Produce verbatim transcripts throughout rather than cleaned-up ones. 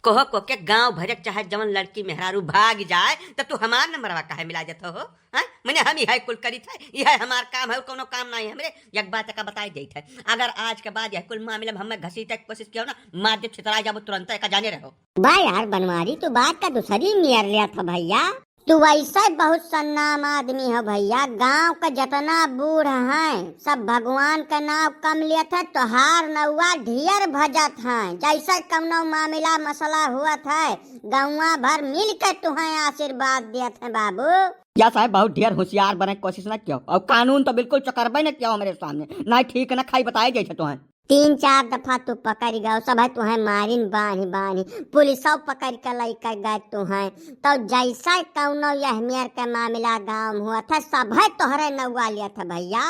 कह कह के गाँव भरे के चाहे जवन लड़की मेहरारू भाग जाए, त तू हमार नंबरवा काहे मिला देत हो? हैं? मने हम इहे कुल करित है, इहे हमार काम है, कौनो काम नाहीं हमरे। एक बात का बताई देत है, अगर आज के बाद यह कुल मामला में हमें घसीटे के कोशिश कियो ना, मार दे छितरा जाबो तुरंत, एका जाने रहो। बा यार बनवारी, तू बात का दूसरी मेर लेत ह भैया। तू वैसे बहुत सन्नाम आदमी हो भैया, गांव के जितना बूढ़ हैं सब भगवान के नाव कम लेत हैं, तोहार नौवा ढेर भजत हैं। जैसे कौनो मामला मसला हुअत है, गौवा भर मिल के तुहें आशीर्वाद देत हैं बाबू। या साहब बहुत ढेर होशियार बने के कोशिश न कियो, और कानून तो बिल्कुल चकरबे न कियो हमरे सामने, ना ठीक न खाई बताए जैसे तुहें। तीन चार दफा तू पकड़ गयो, सब है तुहें मारिन बांधी बांधी, पुलिसो पकड़ के लइके गए तुहें। तो जैसे कौनो यह मेर के मामला गांव में हुआ था, सब है तोहरे नौवा लिया था भैया,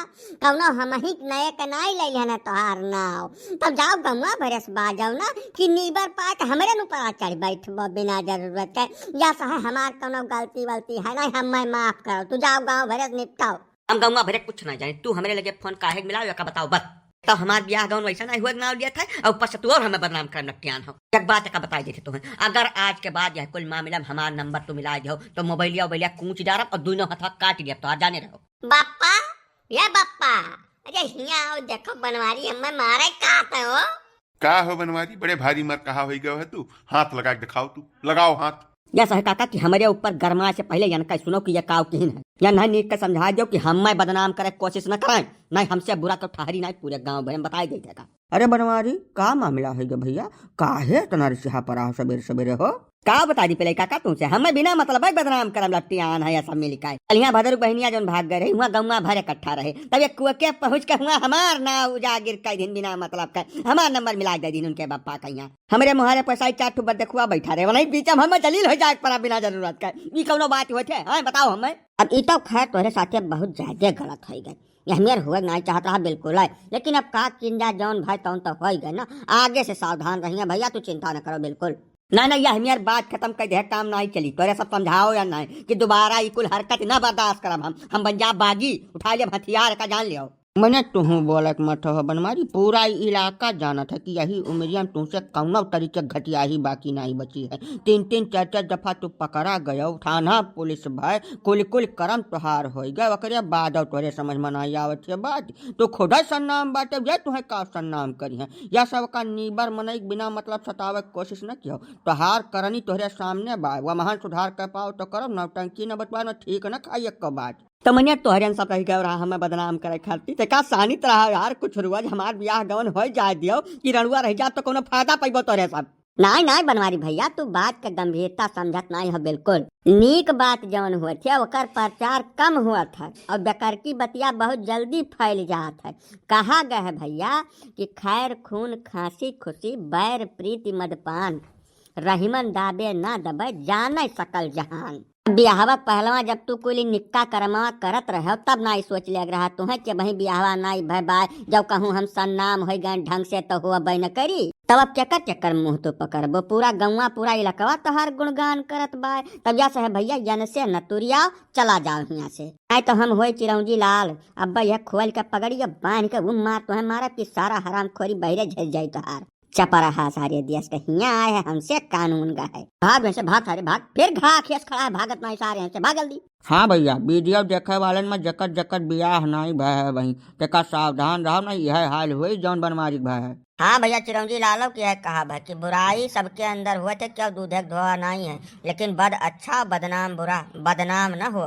कौनो हम ही नए के नाई ले लेना तोहार नाव। तब जाओ गौवा भरे से बाजो ना कि नीबर पाए के हमरे नु परा चढ़ बैठबो बिना जरूरत के। या सहे हमार कौनो गलती वलती है नहीं, हमें माफ करो, तू जाओ गांव भरे से निपटाओ। हम गौवा भरे कुछ ना जाने, तू हमरे लगे फोन काहे के मिलाओ, एका बताओ बस। तो हमार बियाह गौन वैसा नहीं हुआ, नाव लिया था, और ऊपर से तू और हमें बदनाम करना नटियान हो। एक बात का बताई देते तुहें, अगर आज के बाद यह कुल मामला में हमार नंबर तू मिला दियो, तो मोबाइलिया उबाइलिया कूच डारब और दोनों हथवा काट लिया, तो जाने रहो। बाप्पा, ये बाप्पा, अरे हिया आओ, देखो बनवारी हमें मारे का आते हो। का हो बनवारी, बड़े भारी मर कहा होई गयो है तू, हाथ लगा के दिखाओ, तू लगाओ हाथ। या सहे काका कि हमरे ऊपर गरमाए से पहले यनका सुनो कि ये काव किहिन है। या नहीं नीक के समझा दो कि हमें बदनाम करे के कोशिश न कराएं, नहीं हमसे बुरा तो ठहरी नहीं, पूरे गांव भर में बताई देते का। अरे बनवारी, का मामला है गे भैया, काहे इतना रिसिहा परा हो सबेरे सबेरे हो? का बता दी पहले काका तुमसे, हमें बिना मतलब है बदनाम करम लट्टियान है, ऐसा मिल का है। कलिया भदर बहनिया जौन भाग गए रही, हुआ गौवा भर इकट्ठा रहे, तब एक कुआ के पहुँच के हुआ हमार नाव उजागिर कर दिन बिना मतलब का, हमार नंबर मिला दे दिन उनके बप्पा का यहाँ। हमरे मुहारे पर साई चार ठो बदखुआ बैठा रहे, वही बीच में हमें जलील हो जाए परा बिना जरूरत का। ई कौनो बात होत है? हाँ, बताओ हमें। अब ई तो खैर तोहरे साथे बहुत ज्यादा गलत होई गए। ये हमें हुए नहीं चाहत रहा बिल्कुल है, लेकिन अब का किंजा जौन भाई तौन तो होई गए ना। आगे से सावधान रहिए भैया, तू चिंता न करो बिल्कुल। ना, ना, ये हमें बात खत्म कर दे, काम नहीं चली। तोरे सब समझाओ या नहीं कि दोबारा ई कुल हरकत ना बर्दाश्त करब हम। हम बन जा बागी, उठा लेब हथियार का, जान लियो। मने तुहूँ बोलत मत हो बनवारी, पूरा इलाका जानत है कि यही उमरिया में तुमसे कौनो तरीके घटियाही बाकी नहीं बची है। तीन तीन चार चार दफा तू पकड़ा गयो, थाना पुलिस भय, कुल कुल करम तोहार होई गए, ओकरे बाद और तोरे समझ में नहीं आवत है बात। तू खुद ही सन्नाम बाटे, ये तुहें का सन्नाम करी है? या सब का नीबर मनई बिना मतलब सतावे के कोशिश न कियो। तोहार करनी तोहरे सामने बा, वह महान सुधार कर पाओ तो करो, नौटंकी न बतवा, न ठीक न खाई एक बात। तो मनिया तोहरे सब रह गए रहा हमें बदनाम करे खातिर, ते का सानित रहा यार, कुछ रोज हमार बियाह गवन हो जाए दियो कि रड़ुआ रह जा तो कोनो फायदा पैबो तोहरे सब। नाई, नाई बनवारी भैया, तू बात के गंभीरता समझत नाई हो बिल्कुल। नीक बात जवन होत है ओकर प्रचार कम होत है और बेकरकी बतिया बहुत जल्दी फैल जात है। कहा गए है भैया कि खैर खून खांसी खुशी बैर प्रीति मदपान, रहीमन दाबे ना दबे जाने सकल जहान। बियाहवा पहलवा जब तू कुल निक्का करमवा करत रहो, तब नाई सोच ले रहा तुहें कि वही बियाहवा नाई भय बाय, जब कहूँ हम सन्नाम होई गए ढंग से तो हुआ बे न करी। तब अब केकर केकर मुँह तो पकड़बो, पूरा गौवा पूरा इलाकवा तोहार गुणगान करत बाय। तब या सहे भैया यन से न तुरियाओ, चला जाओ हियाँ से, नहीं तो हम होई चिरौंजी लाल, अब यह खोल के पगड़िया बांध के वो मार तुहें मारब कि सारा हरामखोरी बहिरे झर जाई तोहार। चपरहा सारे देश के हियाँ आए हैं, हमसे कानून का है। भाग यहाँ से, भाग सारे भाग। फिर घा खेस खड़ा है, भागत नहीं सारे यहाँ से, भाग जल्दी। हाँ भैया, वीडियो देखे वालन में जकर जकर बियाह नाई भय है वहीं, तेका सावधान रहो, नहीं यह हाल हुई जौन बनवारी भय है। हाँ भैया, चिरौंजी लालो की है कहा भय कि बुराई सबके अंदर हुए थे, क्यों दूधे के धोआ नाई है, लेकिन बद अच्छा बदनाम बुरा, बदनाम न हो।